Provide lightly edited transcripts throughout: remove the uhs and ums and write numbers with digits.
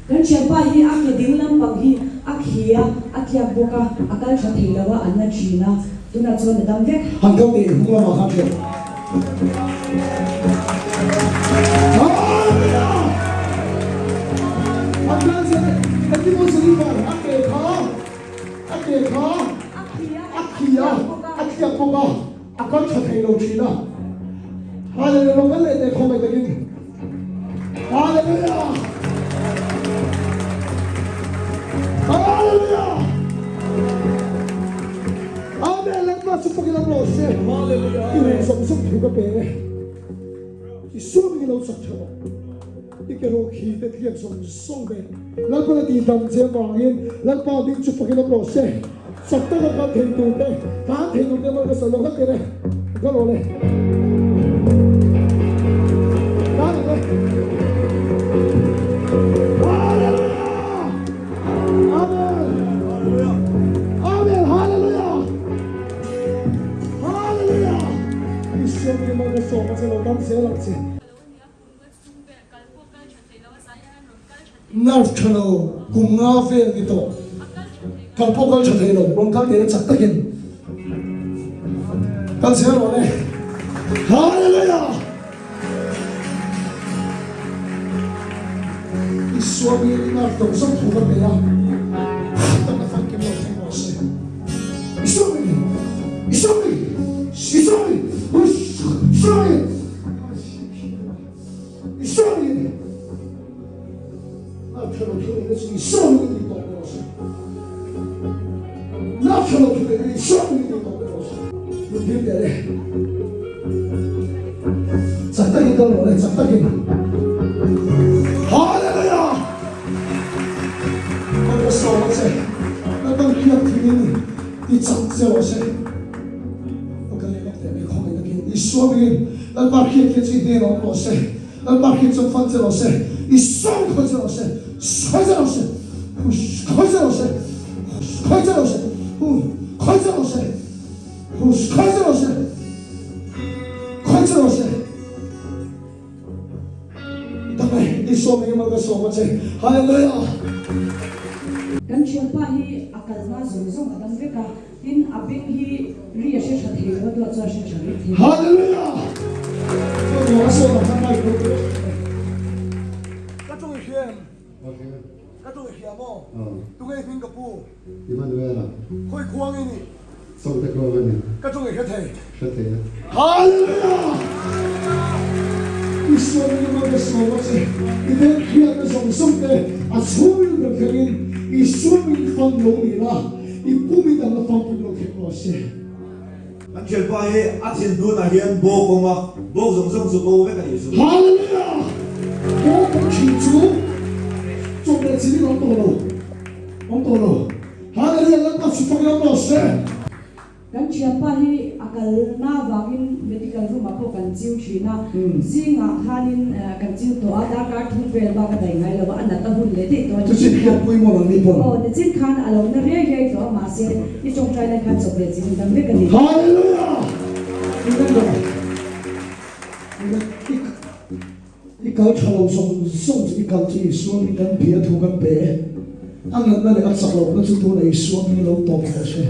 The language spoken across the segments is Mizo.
Kan thianpa hi a ke ding lampang hi a khi a, a tliak bawk a, a kal tha thei lo a, an la thin a, tunah chuan a dam vek. Han kal teh hnung lamah khan hriat. Hallelujah! Han kal zel teh. Engtin maw Jennifer a ke kha a ke kha a khi a, a tliak bawk a, a kal tha thei lo thin a. Hallelujah! Lo kal leh teh khawngaih takin. Hallelujah! Hallelujah! Amen. Lalpa chu fakin an rawh se. I ring zawng zawng thu ka pe e. I suam i lo chak tha rawh. I ke rawh khi te tliak zawng zawng ve. Lalpa na ti dam che vangin Lalpa ding chu fakin an rawh se. Chak taka kal thei tur te, tlan thei tur te mal ka sawi lo hlak tere. Ka rawh le. Tlan ang e. Hallelujah! Amen! Amen! Hallelujah! Hallelujah! Isua mi mal ka sawm a che lo dam zel ang che. Nerve tha lo kum nga vel ni tawh kal pawh kal tha thei lo rawn kal teh chak takin kal zel rawh le Hallelujah Isua mi nerve dawng zawng thu ka pe a tak na famkim lo thleng rawh se Isua mi Isua mi Isua mi Isua mi I sawi a ni. Lak tha lo thil eina chu i sawi a ni tawh rawh se. Lak tha lo thil eina i sawi a ni tawh rawh se. Min thil teh le. Chak takin kal rawh le, chak takin. Hallelujah! Kan ka sawm a che. Lalpan hiak thilin ti chak che rawh se. Ka leh lawk teh mai khawngaih takin Isua hmingin Lalpa hriat hi chu i hnen awm rawh se, Lalpa hriat chuan fan che rawh se, Isua hmingin khawi che rawh se, khawi che rawh se, khawi che rawh se, khawi che rawh se, khawi che rawh se, khawi che rawh se, khawi che rawh se. Dang e, Isua hmingin mal ka sawm a che. Hallelujah! Kan thianpa hi a kalna zawng zawng a dam vek a. Tin, a beng hi ri a hre tha thei lo a, duat chuan a hre tha vek thei. Hallelujah! Ka ruang a sawn ang khan mic lo pe rawh. Ka ṭawng i hria em? Ka ṭawng i hria maw? Tunge i hming ka pu? Emmanuela. Khawi khua nge ni? Sawmte khua ka ni. Ka ṭawng i hre thei? Hre thei a. Hallelujah! I sawn in a ka sawm a che. I beng hriatna zawng zawng te a chhungil ber thlengin i suam in fan lo ni la. I pum i dang a famkim lo thleng rawh se. Kan thianpa hi a thin hnunah hian bawk awm a, bawk zawng zawng chu bo vek a nih chu. Hallelujah! Bawk awm thin chu chawp leh chin in awm tawh lo, awm tawh lo. Hallelujah! Lalpa chu fak lam rawh se. Kan thianpa hi a kalna avangin medical room ah pawh kan chiu thin a, zingah khanin kan chiu tawh a, darkar thum vel bak a dai ngai lo a, a nat a hun leh daih tawh a. Chu chin hian pui maw nang ni pawn? Aw, nichin khan a lo na riai riai tawh a, mahse i tawngtai lai khan chawp leh chin dam vek a ni. Hallelujah! Remember, I kal tha lo zawng zawng chu i kal chu Isua hming kan bia thu kan pe e. A natna leh a chak lohna chu tunah Isua hming lo tawp rawh se.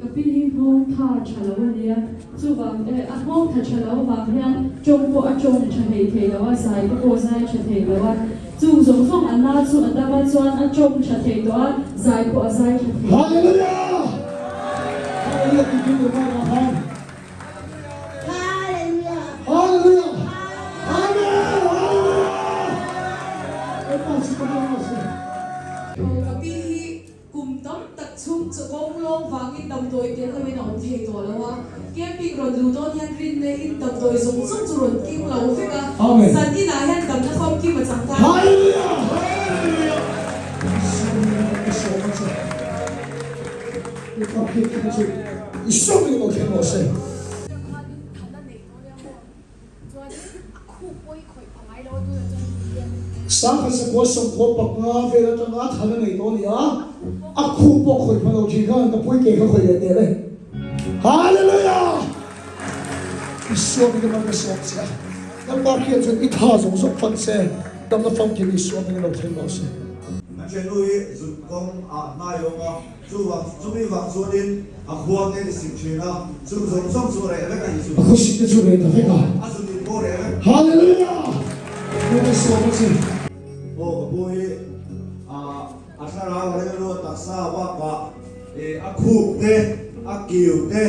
Ka pi hi nghawng tha tha lo a nia, chuvang eh a nghawng tha tha lo vang hian tawng pawh a tawng tha hlei thei lo a, zai te pawh zai tha thei lo a, chung zawng zawng a na chu a dam a chuan a tawng tha thei tawh a, zai pawh a zai tha thei. Hallelujah! Hallelujah tih thil leh bakah khan. Hallelujah. Hallelujah. Amen. Hallelujah. Lalpa chu ka hmang rawh se. Ka pi hi kum tam tak chhung chu kawng lawng vangin damdawi tel loin a awm thei tawh lo a, camping rawn luh dawn hian rinna in damdawi zawng zawng chu rawn king lo vek a, zan inah hian damna famkim a chang ta a ni. Hallelujah. Hallelujah. Isua ka sawm a che. I pa phir kha chu i sawm in lo thleng rawh se. Sangha sakua sawmkua paknga vel atanga than a nei tawh a ni a, a khup pawh khawih pha lo thin khan ka pui ke kha khawih leh teh le. Hallelujah! I suam in ka man ka sawm che a, Lalpa hriat chuan i tha zawng zawng fan se. Damna famkim Isua hmingin lo thleng rawh se. Kan thiannu hi zut kawng ah hnai awm a, chuvang chumi vang chuanin a khua te ni sik thin a, chung zawng zawng chu reh vek a Isu. A khaw sik te chu reh ta vek a. A zut in pawh reh vek. Hallelujah! Hming Isua ka chi. Aw ka pu hi a thlarau a rilru a taksa bakah a khup te a kiu te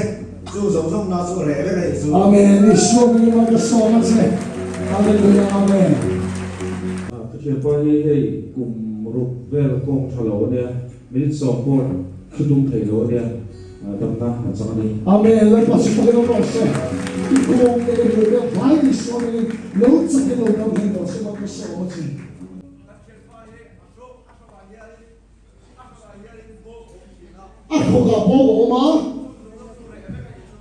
chung zawng zawng na chu reh vek a Isu. Amen Isua hmingin ka sawm a che. Hallelujah Amen. Ka thianpa hi hei kum ruk vel kawng tha lo ania, minute sawm pawh thu tum thei lo ania, damna a chang a ni. Amen Lalpa chu fakin awm rawh se, i kawng te i hmuh te vai ni suam in lo chak in lo dam hlei tawh se Lalpa sawm a che. A thawk ah bawk a awm a,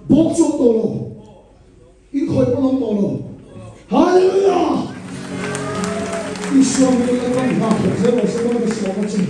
bawk chu awm tawh lo. In khawih pawn awm tawh lo. Hallelujah! Isua hming in Lalpan hna thawk zel rawh se Lalpan ka sawm a che.